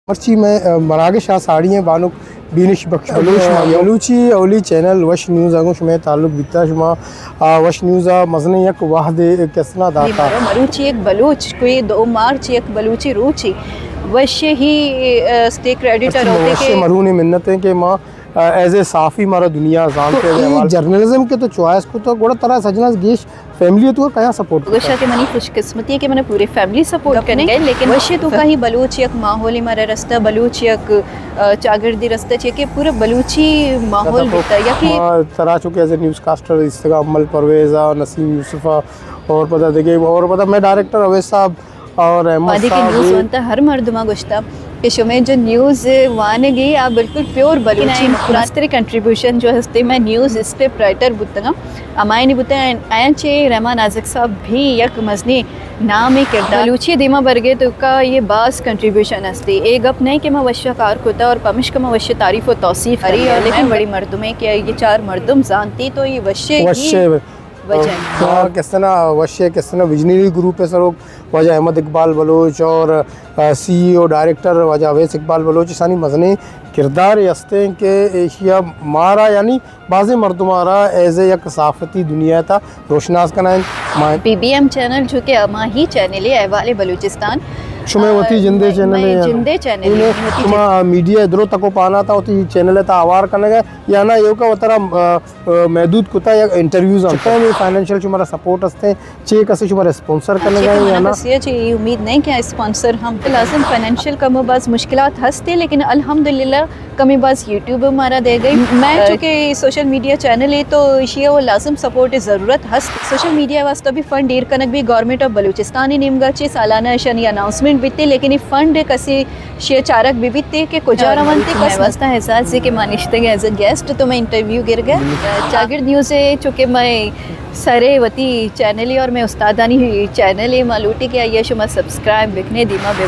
مرچی مئے، آ، مراگش ءَ ساڑی ایں بانک بینش بخش بلوچ، بلوچ ماں۔ بلوچی اولی چینل وش نیوز ءَ گوں شمئے تعلق بیتا۔ شما، آ، وش نیوز ءَ مزنیں یک وھدے کسنا داتا۔ مروچی یک بلوچ، کوئی دو مارچ یک بلوچی روچی وش ہی، آ، اسٹیک ایڈیٹر مرچی ہوتے وش کہ مرہونیں منت ایں کہ ما، آ، ایز اے صحافی مارا دنیا زانتے۔ تو اے جرنلزم کہ تو چوائس کو تو گڑا ترا سجنا گیش فیملی تو کیا سپورٹ گوشا کہ منی خوش قسمتی ہے کہ منا پوری فیملی سپورٹ کرنے گئے، لیکن وشے تو کہیں بلوچ یک ماحولی مارا رستہ، بلوچ یک، آ، چاگردی رستہ چے کہ پورا بلوچی ماحول بیتا یا کہ ما ترا چونکہ ایز اے نیوز کاسٹر استگا امل پرویز ءَ، نسیم یوسف ءَ اور پدا دگہ اور پدا مئے ڈائریکٹر اویس صاحب اور احمد وادی کے صاحب نیوز بھی۔ ونتا ہر مردمہ گوشتا کہ شمئے جو نیوز وانگی آ بالکل پیور بلوچی مستری کنٹریبیوشن جو ہستے میں نیوز اسکرپٹ رائٹر بوتگا، ہمائنی بوتگا، آیاں چے رحمان آزگ صاحب بھی یک مزنی نامی کردار بلوچی دیما برگے تو کا یہ باز کنٹریبیوشن ہستے۔ اے گپ نہیں کہ ما وشا کار کتا اور پمشکا ما وش تعریف و توصیف کری، لیکن بڑی مردمے کہ یہ چار مردم زانتی تو یہ وشے ہی وجہ۔ ہاں، کس طرح وشے، کس طرح ویژنری گروپ ہے سروک واجہ احمد اقبال بلوچ اور، آ، سی ای او ڈائریکٹر واجہ اویس اقبال بلوچ، اشانی مزنیں کردار ہستیں کہ ایشیا مارا یعنی بازیں مردم آرا ایز اے یک صحافتی دنیا تا روشناس کنائیں۔ پی بی ایم چینل چونکہ ہما ہی چینل ہے احوال بلوچستان۔ شمئے وتی جندے چینل ہے، جندے چینل ہے۔ شما میڈیا درو تکو پانا تا وتی چینل تا آوار کنگے یا نا، ایوکا وترا، آ، آ، محدود کتا یا انٹرویوز ہم؟ چکا میں فائنینشل شمارا سپورٹ ہستے، چے کسے شمارا اسپانسر کرنے گئے یا نا؟ کسے چے یہ امید نہیں کہ اسپانسر ہم۔ لازم فائنینشل کم و باز مشکلات ہستے، لیکن الحمدللہ کمی باز یوٹیوب مارا دے گئی۔ میں چونکہ سوشل میڈیا چینل ہے تو ایشی وہ لازم سپورٹ ضرورت ہست۔ سوشل میڈیا واسطہ بھی فنڈ ایر کنگ بھی گورنمنٹ آف بلوچستان نیمگا چے سالانہ اشانی اناؤنسمنٹ بیتے، لیکن یہ فنڈ کسے شی چارگ بہ بیت کہ کجا رونت۔ مئے واسطہ احساس ہے کہ ما نشتگ ایز اے گیسٹ تو مئے انٹرویو گر گئے۔ چاگرد نیوز ہے چونکہ مئے سرے وتی چینل ہے اور مئے استادانی چینل ہے، ما لوٹی کہ آئیے شما سبسکرائب بکنے دیما بے۔